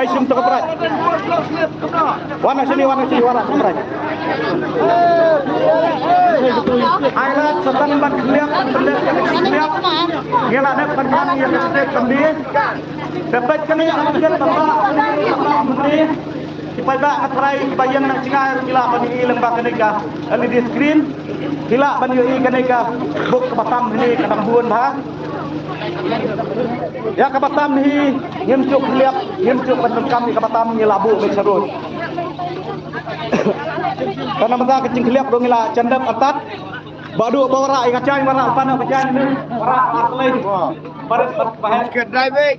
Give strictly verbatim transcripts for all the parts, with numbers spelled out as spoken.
Ai, shim to ka prai. Wan na shini, wan na shini, wan na shini prai. Ai la, sa tang ban kliak, ban kliak, ban kliak. Ngi la dep ban kliak, ngi la dep ban kliak. Te peit kane ka update ba ba, ba ba, ki paidbah na trai, ki ba ïeng na jngai, ki la ban ïohi lyngba kane ka L E D screen. Ki la ban ïohi kane ka buk kaba tam hi ka dang bun bha. Ïa kaba tam hi ngim ju kliak, ngim ju ban donkam ïa kaba tam, ngi la buh beit sha road. Ka namar ka jingkliak ruh ngi la jan dep artat. Ba duh ba wanrah ïa ka jaiñ, wanrah pan ka jaiñ ni. Wanrah artlei. Barit bat bahai. Kedai bek.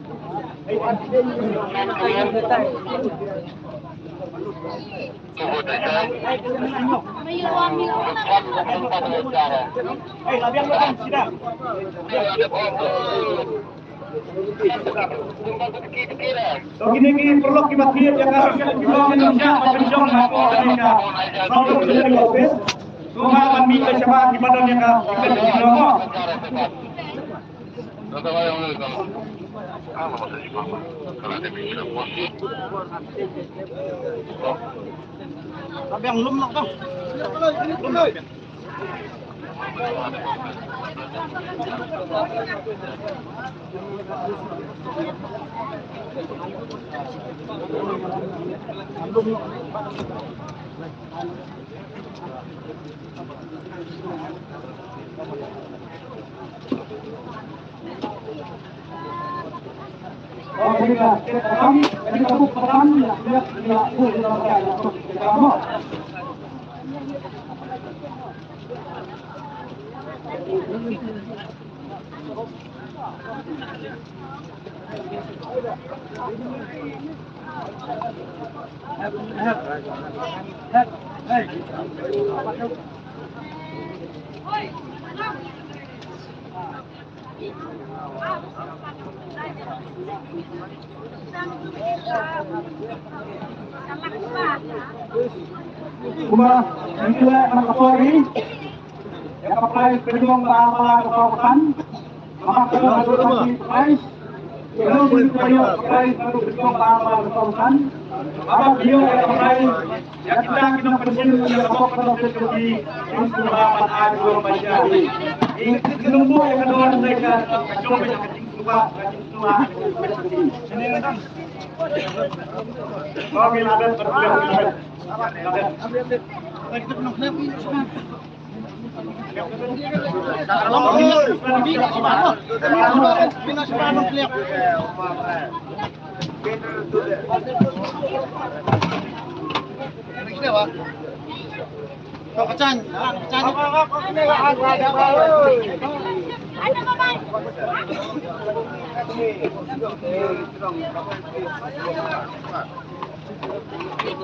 To kine ki paralok kiba thied ïa ka tiket, ki long ïa ka tiket, ki long ha ka office. To ma ban mih ba shaba kiba don ïa ka tiket, ki long. Kumba ngi la, na ka por hi, ïa ka prize pynjong ba ar balang ka por kan. Haba ka dei ka prize, ka dei ka prize ka dei ka prize ka dei ka prize. Haba ka dei ka prize, ïa kita ki nongpynshim ïa ka bok ka nongpynshim ki, ki sngewbha ban ai jong ba ïa ki. Ki nongbuh ïa ka dor, ka jong ba ïa ka jingsngewbha, ka jingsngewbha. Kong ïa la dep, la dep.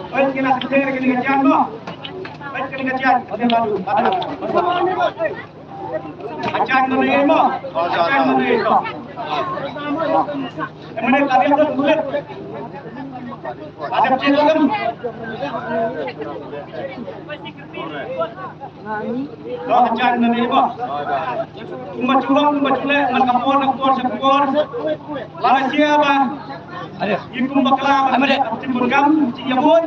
Peit kine ki tiar, kine ki tiar mo. Peit kine ki tiar, kine badu, badu. Ka tiar mo ne mo. Ka tiar mo ne mo. Em ne ka tiar mo ne. Ka tiar mo ne. Lo ka jan na ne ba. Kumba jubab, kumba jule, man ka por, na ka por, sa ka por. Lada jia ba. Ïa kumba kla, ba ka tim bun kam, ci ïa bun.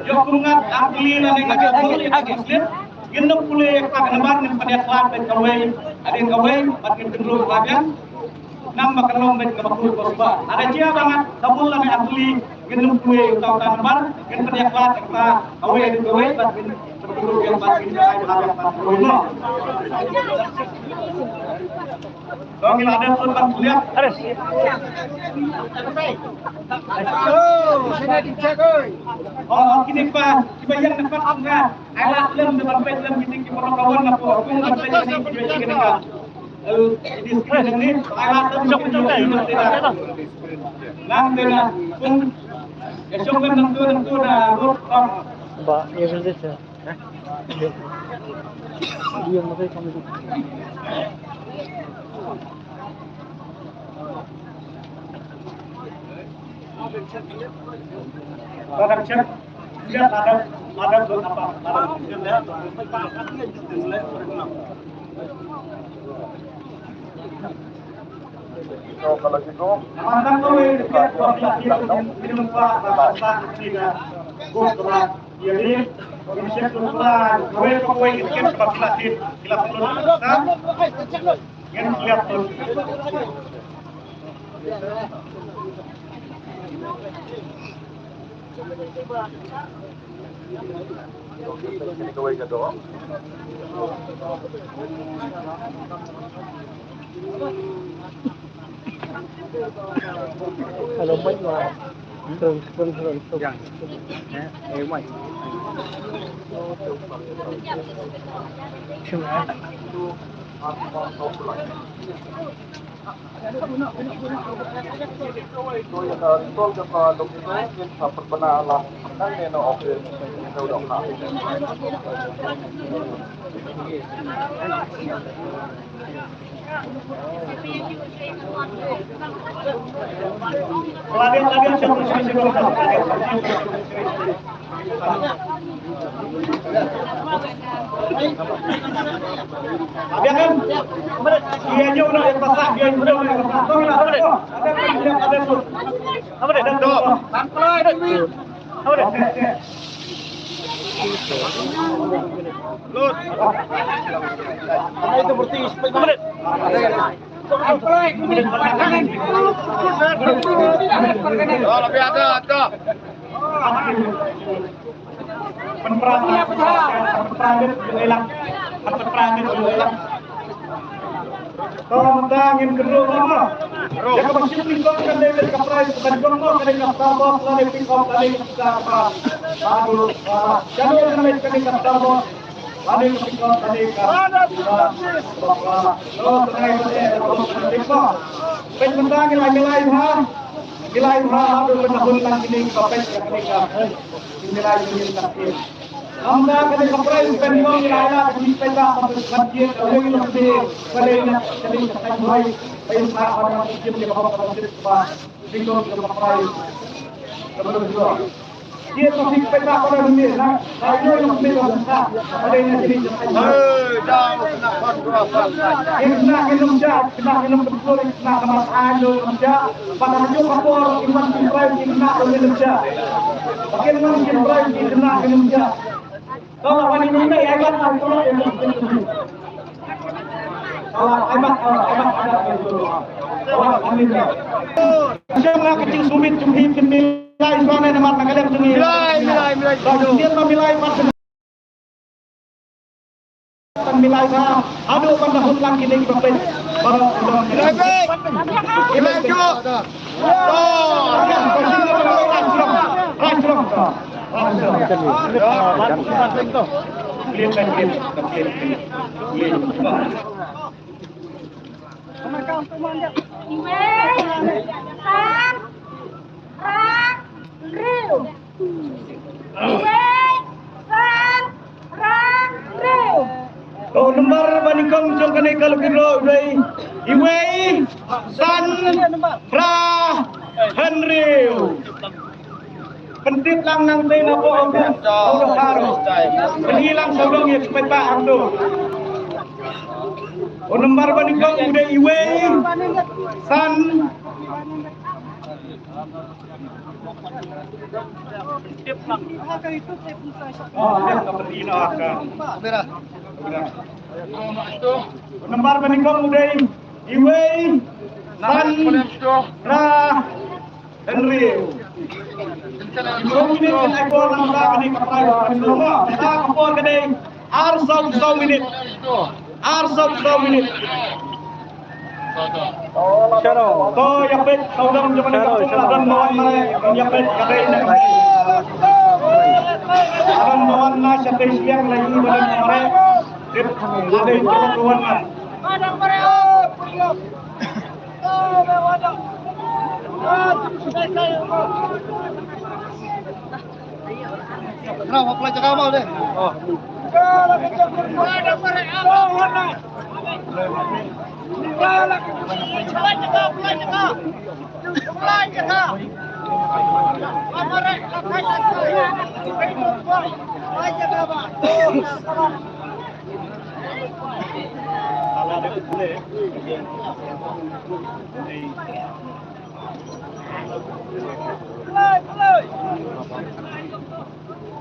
Ïa kum ngat, ak li na ne ka jabul, ïa ka slip. Ngin nang pule ïa ka nambar, ngin pynïaid lad bad kawei. Hadien kawei, bad ngin tynru ka biang. Nang ba ka long bad kaba kut ba suba. Lada jia ba ngat, ka bul la ne atli, ngin nang pule ïa ka nambar, ngin pynïaid lad ïa ka kawei, ïa kawei, bad ngin Ba, ya, ya, ya. Dia yang pakai kamu tu. Production. Dia ada, ada buat apa? Ada buat apa? Hello, Mike. Turun, turun, turun, turun. Yang. Eh, eh, Mike. Sure. To, mynta ngin kynduh mo. Ïa kaba shim nyngkong kan dei ka prize, kaba nyngkong mo ka dei ka Star Box, lane pickup, lane ka Star Box. Aduh, ah, ka dei ka Star Box. Lane ka pickup, lane ka Star Box. To, trai ko te, ko te ko. Peit mynta ngin ai milai bha. Milai bha, aduh, mynta hun lang kine ki ba peit ïa kane ka. Milai kine ka. Namar kane ka prize pynlong ïa la ka jingpynbha ka ban jied ka wei lok de ka dei na ka dei ka thaiñ Bhoi. Pynbha ka ban jied ka ban jied ka ban jied ka prize. Ka ban jied. Jied ka jingpynbha ka ban jied na ka wei lok de ka ban jied ka dei na ka dei ka thaiñ Bhoi. Khynnah ki nongjah, khynnah ki nongpynslur, khynnah ka mat ai nongjah. Bad ha kajuh ka por kin wan kin prize ki khynnah ki nongjah. Ba kin wan kin prize ki khynnah ki nongjah. To, wan kin prize ai wan ai to. To, ai mat, to, ai mat, ai mat, ai mat. To, wan kin prize. Shem la ka jingsumit jong phi kin milai shuwa ne namar na ka liang jong ngi. Milai, milai, milai. To, jingmut ma milai mat. Tang milai ka, haduh ban da hun lang kine ki ba peit. Baroh ki dong. Milai peit. Milai peit. Clear, clear, clear. Iwei, san, phra, hynriew. Iwei, san, phra, hynriew. To, nambar ba nyngkong jong kane ka lucky draw u dei iwei, san, phra, hynriew. Pyntip lang nangtei na pdeng u dong. Pynhilang sawdong ïa ki paidbah hangto. U nambar ba nyngkong u dei iwei, san, nambar ba nyngkong u dei iwei, san, phra, hynriew. Ka por ka dei ar saw saw minit. Ar saw saw minit. To, ïa peit sawdong jong kane ka por la don ba wan mareh, ïa peit ka dei na ka. La don ba wan na shatei shiliang la ïohi ba don mareh. Dep ka dei ka wan na. Kena hok lai jaka bal deh. Oh.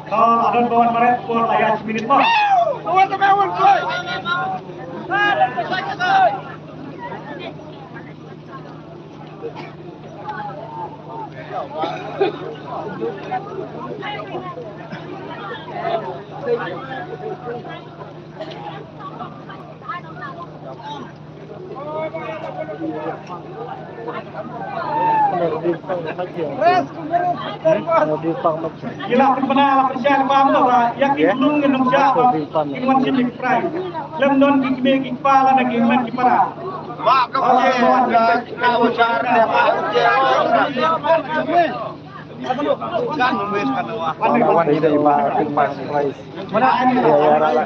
Ka la don ba wan barit por la ïa shi minit mo. Ki la pynbna la pynshai lypa mo ba ïa ki khunlung ngin ym shah ba kin wan shim ïa ki prize. Lem don ki kmie ki kpa lane ki hynmen ki para. Ba ka ba ka ba ka ba ka ba Wan ïa i ba kin pas prize. Ïa ïa ra ra.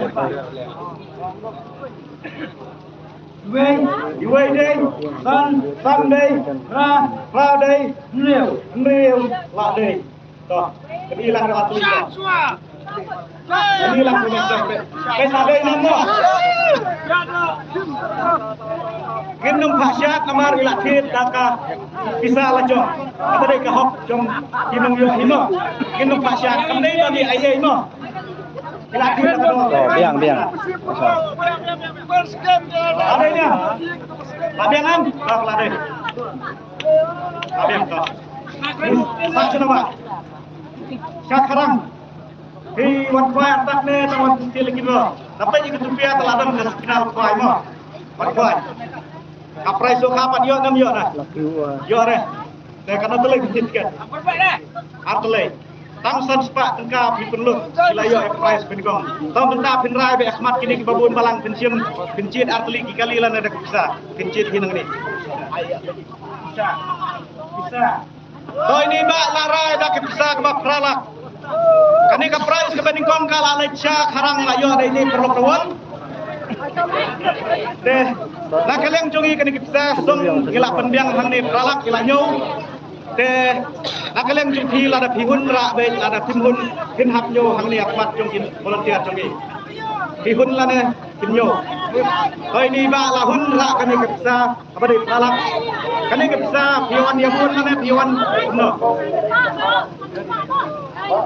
Iwei, iwei dei, san, san dei, hra, hra dei, hynriew, hynriew la dei. To, kane lah atu. Kane lah atu. Pisa dei nang mo. Ngin ym phah shad namar i la thied da ka pisa la jong. Kata dei ka hok jong ki nongïoh hi mo. Ngin ym phah shad kam dei ba ngi ai ei mo. Biang, biang. Ada nya. Biang am, biang. Biang to. Sa chuna ba. Sha kharang. Hi wan khwai atak ne ta wan til ki ro. Dapat ji ketupi ta ladan ke sekitar khwai mo. Wan khwai. Ka prize ka pat ïoh ngam ïoh na. Ïoh re. Te ka na tele ki tiket. Ar tele. Tang san spah tyngka phi pynlut, phi la ïoh ïa ka prize pynïaid. Tang tyngka phin rai bad khmat kine kiba bun balang pynshim, pynjied ar tylli ki kali lane da ka pisa, pynjied hi nangne. Pisa. Pisa. To ine ba la rai da ka pisa kaba phra lak. Kane ka prize kaba nyngkong ka la leit sha kharang la ïoh da ine paralok rawon. Te na ka liang jong ngi kane ka pisa song ngi la pynbiang hangne phra lak ngi la ñiew. Te na ka liang jong phi lada phi hun rah bad lada phim hun phin hap ñiew hangne ha khmat jong ki volunteer jong ngi. Phi hun lane phim ñiew. To ine ba la hun rah kane ka pisa kaba dei phra lak. Kane ka pisa phi wan ïa bun lane phi wan kumno.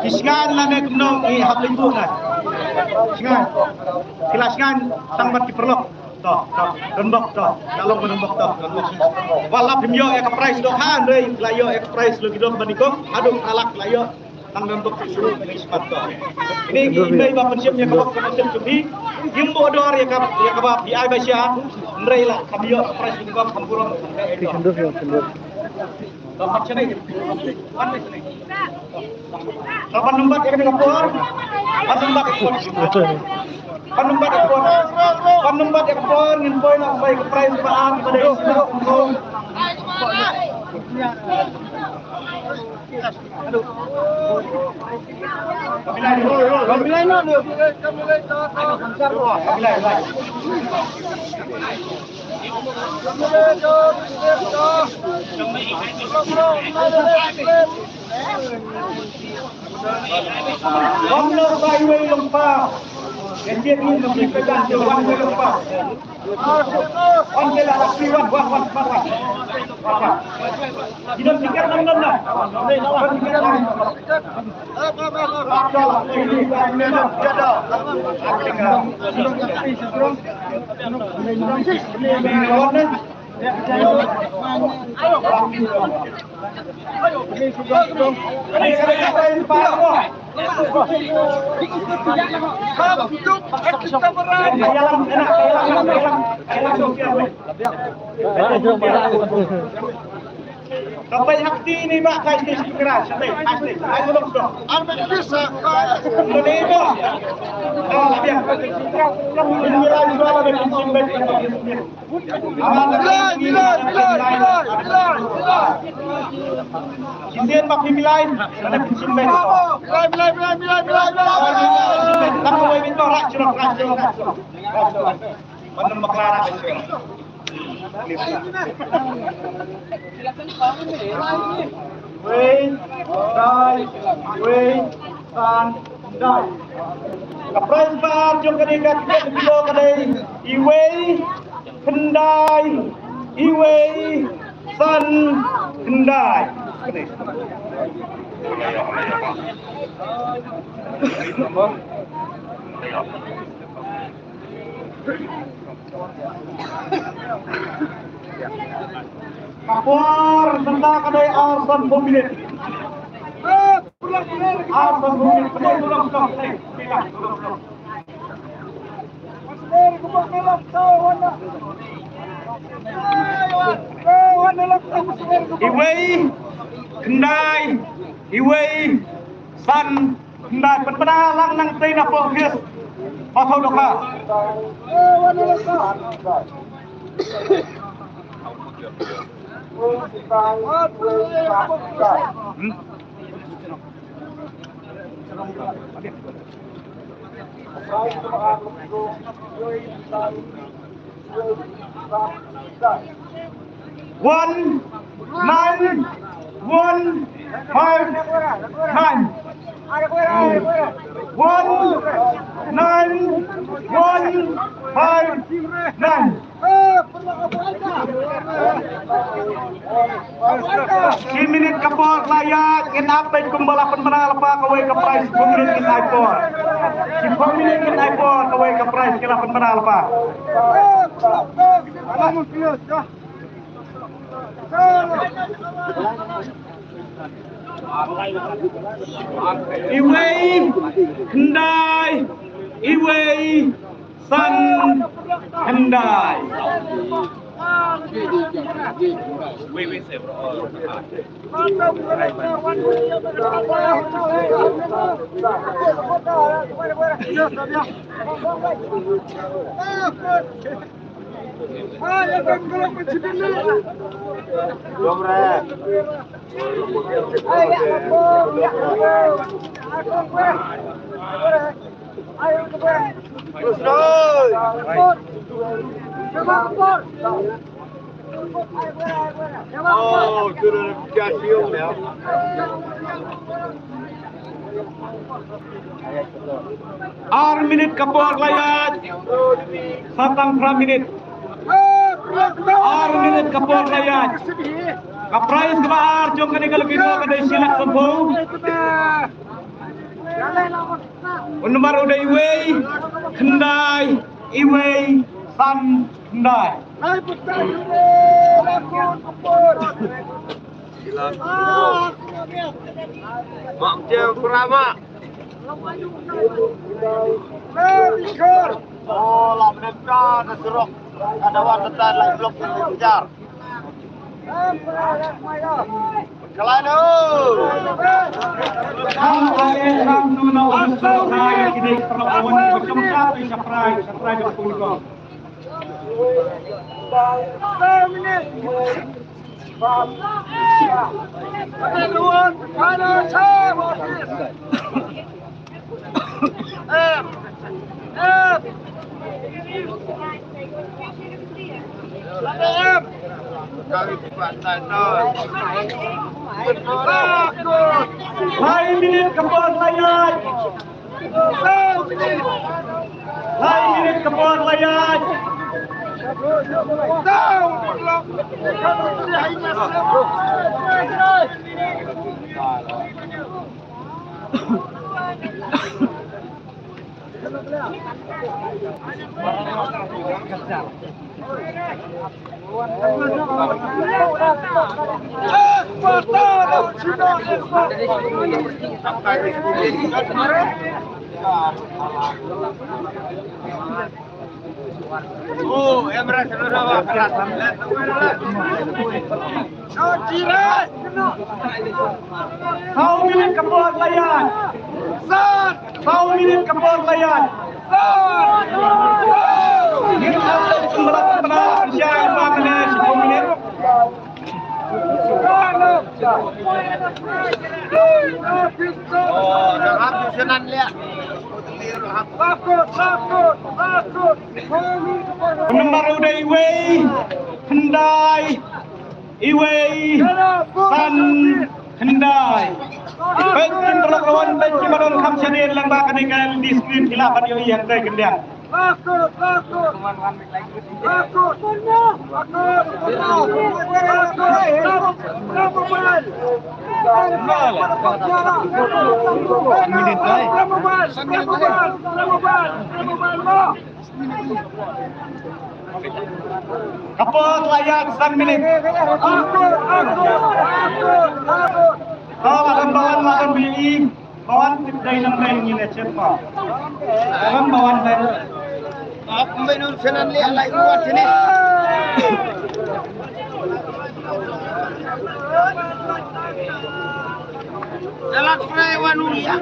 Ki shngain lane kumno ngi hap leit buh na. Shngain. Ki la shngain tang bad ki paralok. To, to, don bok to. Ka long don bok to, don bok. Wat la phim ïoh ïa ka prize dohkha, hynrei la ïoh ïa ka prize lo ki dong ba nyngkong, haduh ka lak la ïoh. Tang don bok shuh shuh ka ngi spat to. Ini ki mei ba pynshim ïa ka bok ka pynshim jong phi. Ngim buh dor ïa ka, ïa kaba phi ai ba sha. Hynrei la kham ïoh ka prize nyngkong kham burom. Ka pat shane. Ka pat number ïa kane ka por. Pat number ïa ka por. Pat number ïa ka por. Pat number ïa ka por ngin poi na bai ka prize ba ar ba dei. Bilai, bilai, bilai. Ka bai hak ti ni ba kai ti sikra, sate, kai ti, kai ti long to. Ar ba ti sa, kai. Ni ba. Oh, biang. Ni ba, ni ba, ni ba, ni ba. Bilai, bilai, bilai, bilai, bilai, bilai. Shisien ba phi bilai, ada phi sien bilai. Bilai, bilai, bilai, bilai, bilai, bilai. Tang wei bin to, rak, rak, rak, rak. Ban nym bakla rak. Wei, dai, wei, san, dai. Ka prize ba ar jong kane ka tiket kilo ka dei iwei. khyndai, iwei, san, khyndai. Ka por mynta ka dei ar sanphew minit. Ar sanphew minit. Iwei, khyndai, iwei, san, khyndai, pynbna lang nangtei na pok his. Patho doka. One nine one five nine. One nine one five nine. Shi minit ka por la ïaid, ngin ap beit kumba la pynbna lypa kawei ka prize, shiphew minit ngin ai por. Shiphew minit ngin ai por kawei ka prize ki la pynbna lypa. Iwei, khyndai, iwei, san, khyndai. Ar minit ka por la ïaid. Sa tang phra minit. Ar minit ka por la ïaid. Ka prize kaba ar jong kane ka lucky draw ka dei shi lak sanphew. U nambar u dei iwei, khyndai, iwei, san, khyndai. Mak Jem Prama. Oh, la menentukan surok. Kada wan tetan la blok kejar. Kalano. Lai minit ka por la ïaid. Lai minit ka por la ïaid. Saw minit ka por la ïaid. Saw minit ka por la ïaid. Ngin ap leit kumba la pynbna, pynshai lypa kane shiphew minit. Nambar u dei iwei, khyndai, iwei, san, khyndai. Peit ki paralok lawan, peit ki ba don kham shadien lang ba kane ka L E D screen ki lah ban ïohi hangtai khyndiat. Ka por la ïaid san minit. Ka la don ba wan, la don ba ïohi. Ba wan tip dei nang dei ngi ne chet ma. Ka don ba wan dei. Ap mbe nun senan le alai kuat sini. Alat prai wanu ya.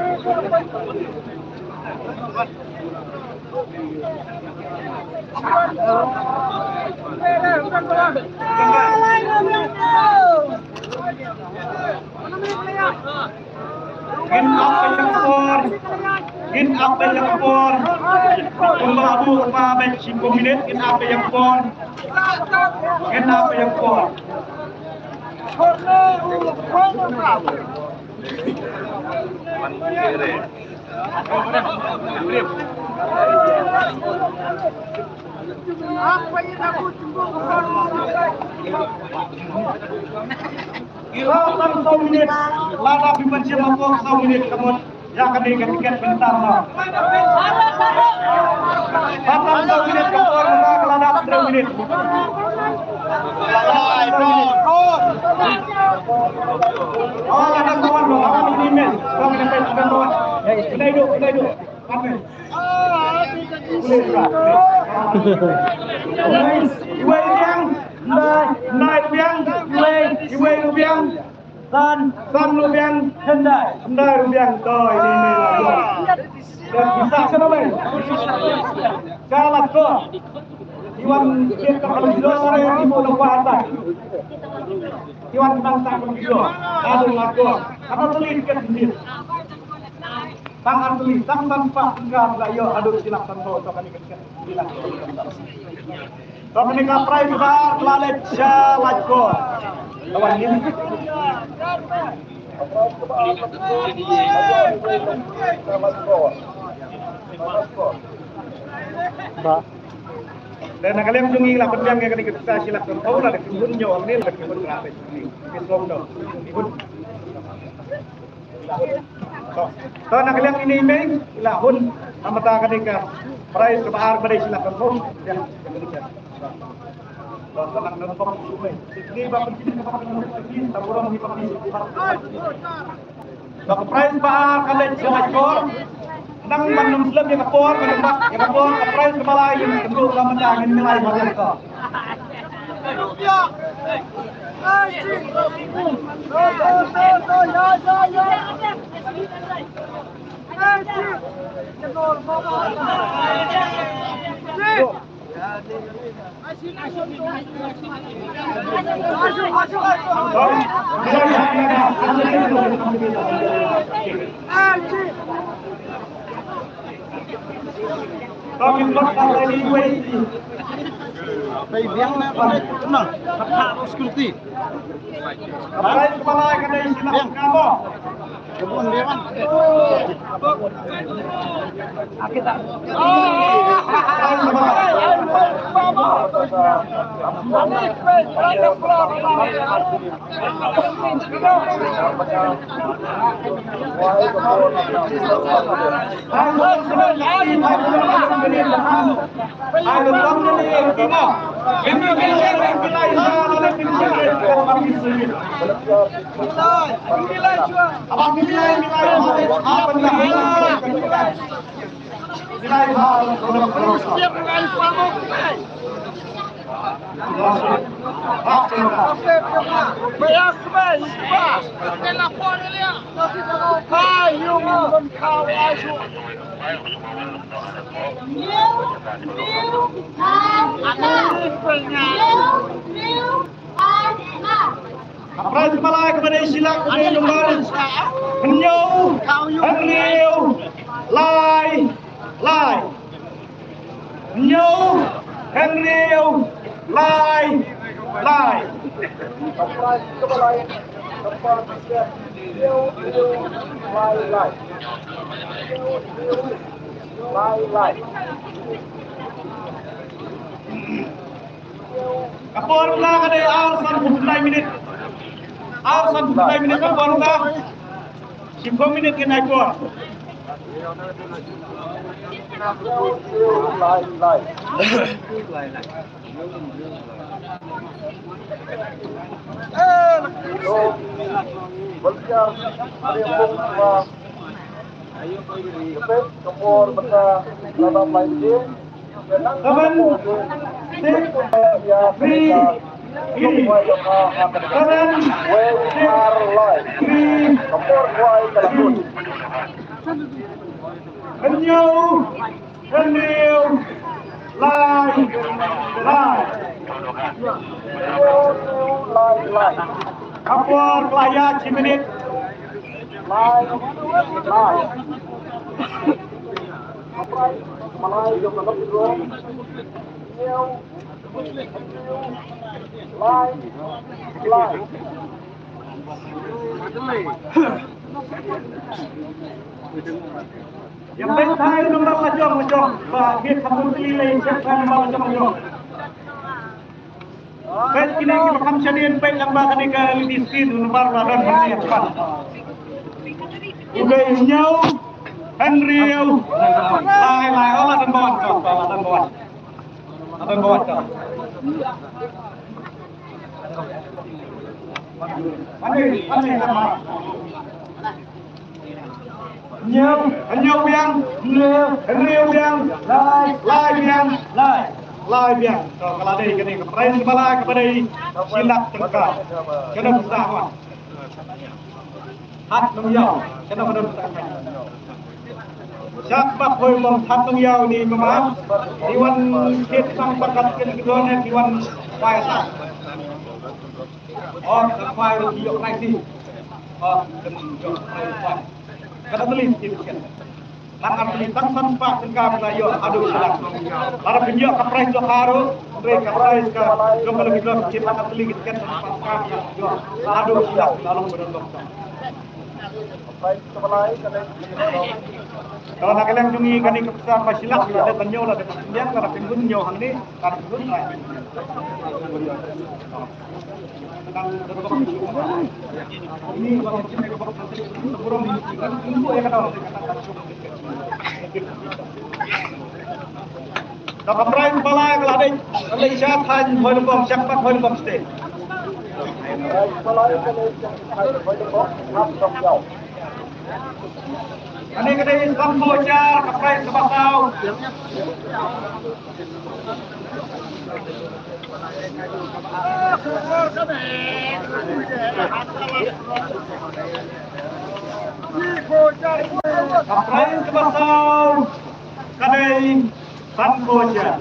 Ngin ap ïa ka por. Ngin ap ïa ka por. Kumba abu kata ba shi minit ngin ap ïa ka por. Ngin ap ïa ka por. Ira tang saw minit, lada phi ban shim hapoh saw minit ka mut ïa kane ka tiket mynta ma. Tang saw minit ka por mynta ka la dap hynriew minit. Oh, lada ka wan, ka wan ini men. Ka wan ini men. Kena hidup, kena hidup. Nice. Iwei biang. Ndai, ndai biang. Iwei, iwei biang. San, san rubiang. Hyndai, hyndai rubiang. To, ini, ini. Dah bisa ke, Bang? Kalah ko. Iwan dia tak kalau dua hari di Pulau Kuala. Iwan tang tak kalau dua. Aduh, aku. Apa tulis ke sini? Tang artylli, tang ban pah tengkar la ïoh haduh shi lak sanphew, to kane ka, shi lak. To kane ka prize ba la leit sha Laitkor. Lawan ngin. Ba. Dan na ka liang jong ngi la pynbiang ïa kane ka pisa shi lak sanphew la da ki bun ñiew, ne la ki bun. Ki song do. Ki bun. To, to na ka liang ine i mei, i la hun, namar kata ka dei ka prize kaba ar ba dei shi lak sanphew. Ya. To, to nang nang pok i mei. Ni ba pynjin ka ba pynjin, ta burom ni ba pynjin. To ka prize ba ar ka leit sha Laitkor. Nang ban nym slem ïa ka por, ban nym bat ïa ka por, ka prize kaba lai ngin kynduh ka mynta ngin ngi lai ba ïa ka. Kami buat kata ini, weh. Bai biang na, bai na, kata security. Biang. Kebun biang. Ka prize ba lai kaba dei shi lak, kaba dei nombar hynñiew, hynriew, lai, lai. Hynñiew, hynriew, lai, lai. Ka prize kaba lai, ka prize hynñiew, hynriew, lai, lai. Ka por la ka dei ar san phew lai minit. Ar san phew lai minit ka por la. Shiphew minit ngin ai por. Seven, six, three. Seven, six, three. Hynñiew, hynriew, lai, lai. Lai, lai. Ka por ka la ïaid shi minit. Lai, lai. Lai, lai. Ïa peit thai nang la jong la jong ba ngeit ha pun tli lei check thai nang la jong la jong. Peit kine ki ba kham shadien peit lang ba kane ka lady speed u nambar ba don hangne ïa ka. U dei hynñiew, hynriew, lai, lai, oh, la don ba wan, la don ba wan. La don ba wan. Hynñiew, hynñiew biang, hynñiew, hynriew biang, lai, lai biang, lai, lai biang. To, ka la dei kane ka prize ba lai kaba dei shi lak tyngka. Kane ka sa wan. Hat Nongïaw, kane ka dei ka sa wan. Shah Bak Hoi Bom Hat Nongïaw ni mama. Ni wan kit sang bakat kit kidon ni wan pai sa. Oh, ka khwai ruh ïoh krai ti. Oh, kan ïoh krai ti. Ka da teli ti kan. Nang ar teli tang san spah tyngka ka ïoh haduh shi lak. Lada pynïoh ka prize jong ka ruh, hynrei ka prize ka jong ka lagi dot kit ka teli kit kan san spah tyngka ka ïoh haduh shi lak la long ba don dok. Ka la ka leng jong ngi kane ka pisa ba shi lak la dep ban ñiew la dep ban ñiew la dep ban ñiew hangne. Ka prize ba lai ka la dei. Ka lei sha thaiñ Hoi Lum Bom, Shah Bak Hoi Lum Bom State. Kane ka dei sanphew hajar ka prize kaba saw. Ka prize kaba saw ka dei sanphew hajar.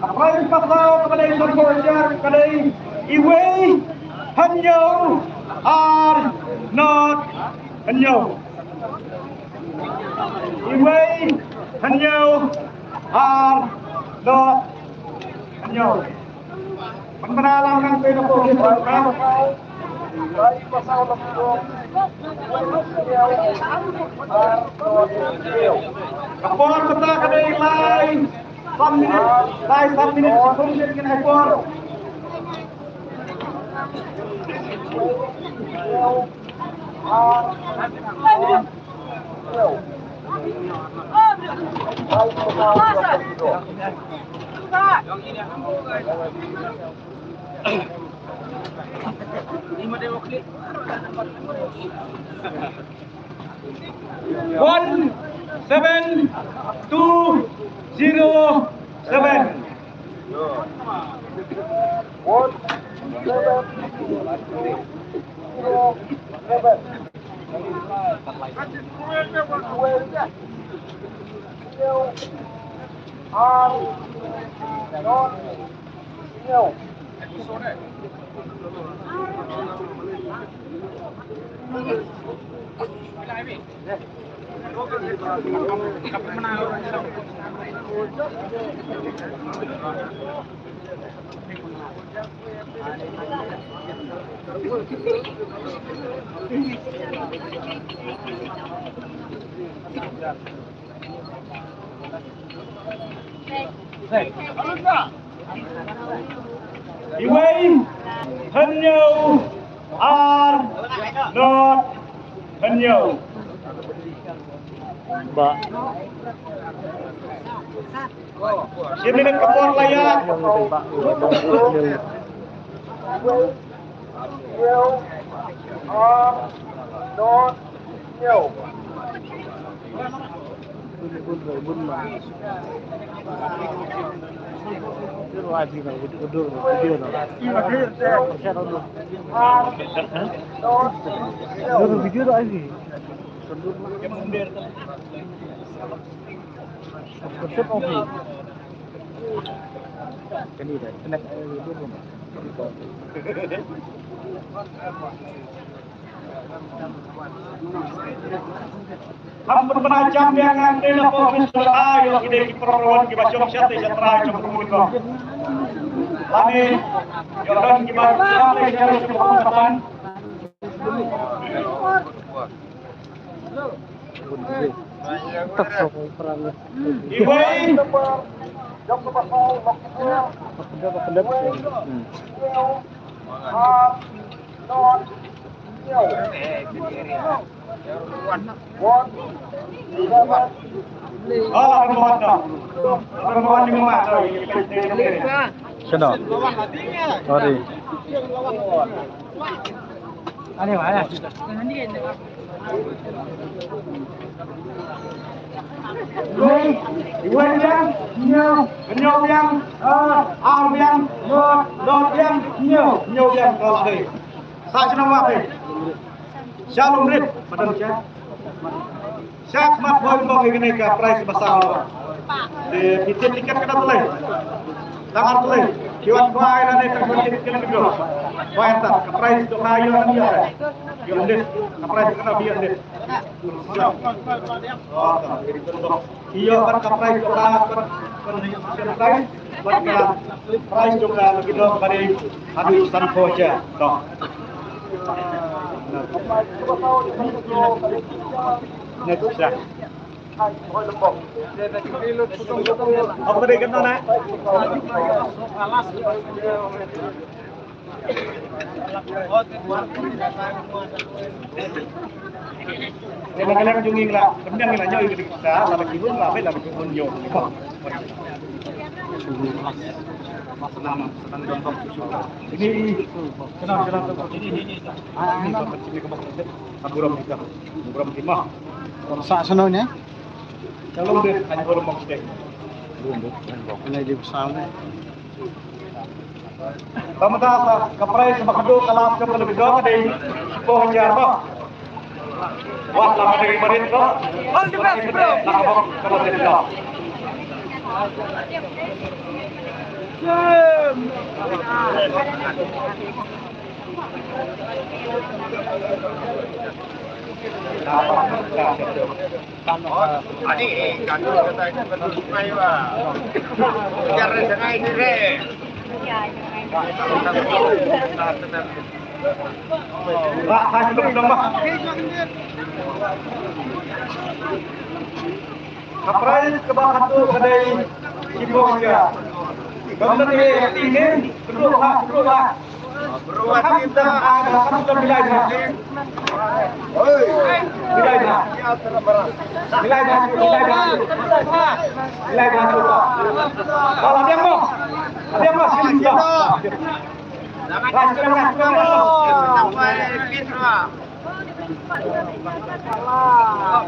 Ka prize ba saw ka dei sanphew hajar, ka dei iwei hynñiew ar not hynñiew. Iwei hynñiew ar Lot. Hynñiew. Pynbna lang nangta na pdeng pdeng. Ka por mynta ka dei lai san minit, lai san minit, shiphew minit ngin ai por. One seven two zero seven. One seven two zero seven. Iwei, hynñiew, ar, not, hynñiew. Ba. Shi minit ka por la ïa. Video da aji. Kani da, kena, eh, dua puluh. Ham pynbna jam ïa nga ne na pdeng pdeng, ïa ki dei ki program kiba shong sha te sha trai jong pdeng pdeng. Ani ïa don kiba sha te sha te sha te. Iwei. Shano? Sorry. Iwei, iwei biang, hynñiew, hynñiew biang, eh, ar biang, hynñiew, hynñiew biang, hynñiew, hynñiew biang, ka la dei. Sa shnong wa phi. Sha lum rit, madan sha. Sha khmat hoi bok ïa kane ka prize ba saw. Te phi tip tiket ka da tlei. Tang ar tlei. Ki wan bai lane tang wan tip tiket ka da. Bai ta ka prize to ka ïa ïa. Ïa lit. Ka prize ka da ïa lit. Ïa bad ka prize jong ka, bad, bad, bad ka prize jong ka, bad ka prize jong ka, bad ka haduh sanphew hajar. To. Next, sir. Apa dia kena, nak? Kena kena jong ngi la, kenyang la nyoi kita, la bagi pun, la bagi pun yo. Ini, kenal, kenal, ini, ini, ini. Ah, ini, ini, ini, ini, buram kita, buram kita. Sa seno ne? Kalau dia, hanya buram kita. Buram, buram, buram. Ini di besar ne. Tama ta ka prize ba khadduh ka lap jong ka video ka dei shiphew hajar ba. Wat la ka dei barit ba. All the best, bro. La ka bok ka la dei ba. Ka prize kaba khatduh ka dei shiphew hajar. Ka dei ka ktien, khatduh ha, khatduh ha. Khatduh ha, khatduh ha. Oi. Bilai da. Bilai da, bilai da. Bilai da. Ka la biang mo. Biang mo, sini, sini.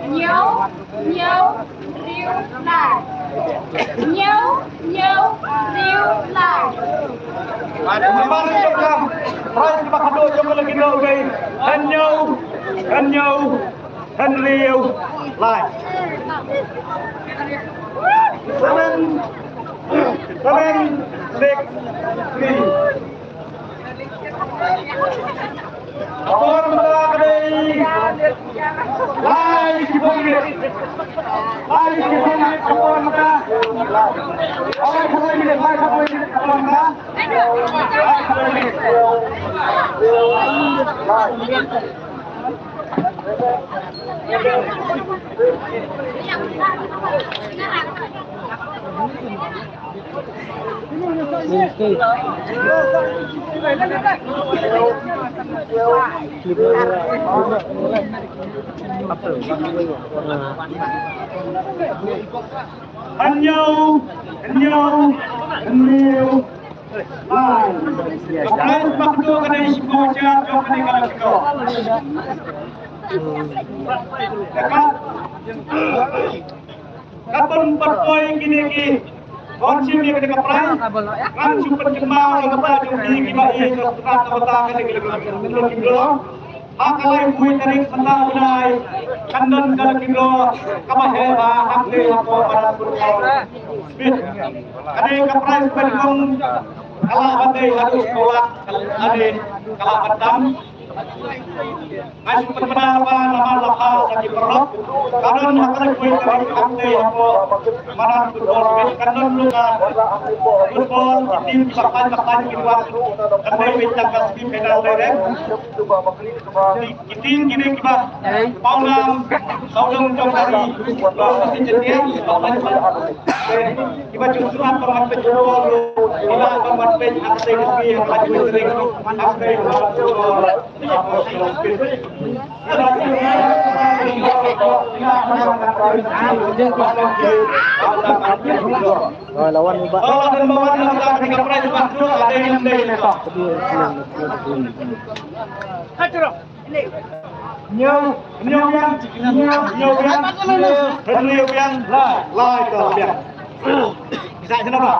Hynñiew, hynñiew, hynriew, lai. Hynñiew, hynñiew, hynriew, lai. Prize ba khatduh jong ka lucky draw ka dei hynñiew, hynñiew, hynriew, lai. Seven, seven, six, three. Ka por mynta ka dei lai shiphew minit. Lai shiphew minit ka por mynta. Lai shiphew minit, lai shiphew minit ka por mynta. Lai shiphew minit. Hynñiew, hynñiew, hynñiew. Hai. Ka prize ba khatduh ka dei shiphew hajar jong kane ka lucky draw. Ka, ka ban pynpoi kine ki ban shim ïa kane ka prize. Ngan shu pynkynmaw ïa kata jong phi kiba ïeit, ka bynta kane ka lucky draw. Ha ka laiphew tarik mynta u bnai kan don ka lucky draw kaba heh bha hangtei hapoh Madan Football Pitch. Kane ka prize ba nyngkong ka lah ban dei haduh saw lak, kane ka lah ban tam. Nga shu pynbna ba namar la phah sa ki paralok, ka don ha ka laiphew tarik hangtei hapoh Madan Football Pitch kan don ruh ka football, ki team kiba khlaiñ ba khlaiñ ki wan. Kan dei beit tang ka semi final direct. Ki team kine kiba pawnam, pawnam jong ka ri, jong ka ri India, kiba ju sngap ba wan peit football, kiba wan peit ha ka ri, ha ka ri, ha ka ri. Lawan ni ba. Hynñiew, hynñiew biang, hynñiew, hynñiew biang, hynñiew biang, lai, lai ka biang. Isa sino ba?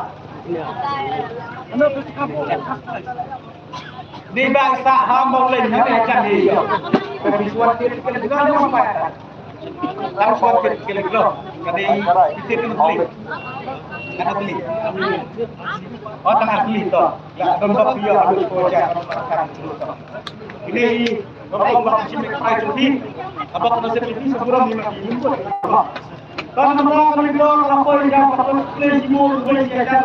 Ni ba isa ham ba len ha biang jam ni. Ka bi suat kit kit kit kit. Tang suat kit kit kit. Ka dei kit kit kit. Ka dei kit. Oh, tang kit to. Ya, tang kit ya. Ini Baba ba ka shim ka prize jong phi. Baba ka nasib phi sa burom ni ma ki. Tang namar ka lucky draw ka la poi ïa ka first place mo, poi ïa ka